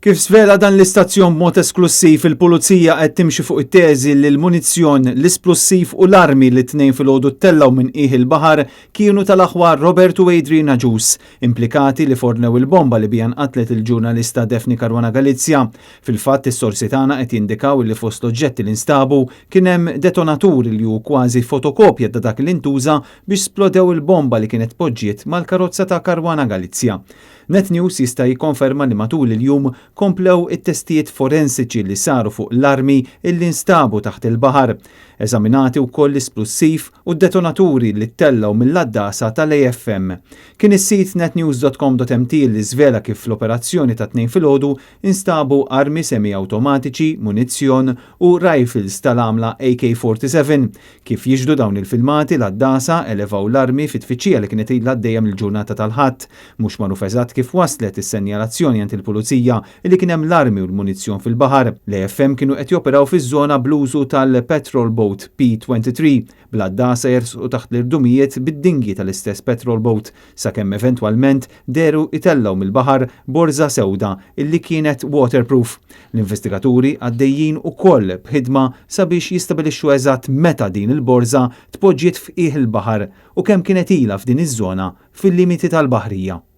Kif svela dan l-istazzjon b'mod esklussiv, il-Pulizija qed timxi fuq it-teżi li l-munizzjon, l-isplussiv u l-armi li t-Tnejn filgħodu ttellgħu minn qiegħ il-baħar kienu tal-aħwa Robert u Adrian Agius, implikati li fornew il-bomba li biha nqatlet il-ġurnalista Daphne Caruana Galizia. Fil-fatt, is-sorsi tagħna qed jindikaw li fost l-oġġetti li nstabu kien hemm detonatur li hu kważi fotokopja ta' dak li ntuża biex splodew il-bomba li kienet tpoġġiet mal-karozza ta' Caruana Galizia. Net News jista' jikkonferma li matul il-jum komplew it-testijiet forensiċi li saru fuq l-armi illi nstabu taħt il-baħar. Eżaminati wkoll l-isplussiv u d-detonaturi li ttellgħu mill-għaddasa tal-AFM. Kien is-sit netnews.com.mt li żvela kif fl-operazzjoni tat-Tnejn filgħodu Instabu armi semi-awtomatiċi, munizzjon u rifles tal-għamla AK-47. Kif jixhdu dawn il-filmati, l-għaddasa elevaw l-armi fi tfittxija li kienet ilha għaddejja mill-ġurnata tal-Ħadd. Mhux magħruf eżatt kif waslet is-senjalazzjoni għand il-Pulizija li kien hemm l-armi u l-munizzjon fil-baħar. L-AFM kienu qed joperaw fiż-żona bl-użu tal-patrol boat P-23, bl-għaddasa jersqu taħt l-irdumijiet bid-dinghy tal-istess patrol boat. sakemm eventwalment dehru jtellgħu mill-baħar borża sewda illi kienet waterproof. L-investigaturi għaddejjin ukoll b'ħidma sabiex jistabilixxu eżatt meta din il-borża tpoġġiet f'qiegħ il-baħar u kemm kienet ilha f'din iż-żona fil-limiti tal-baħrija.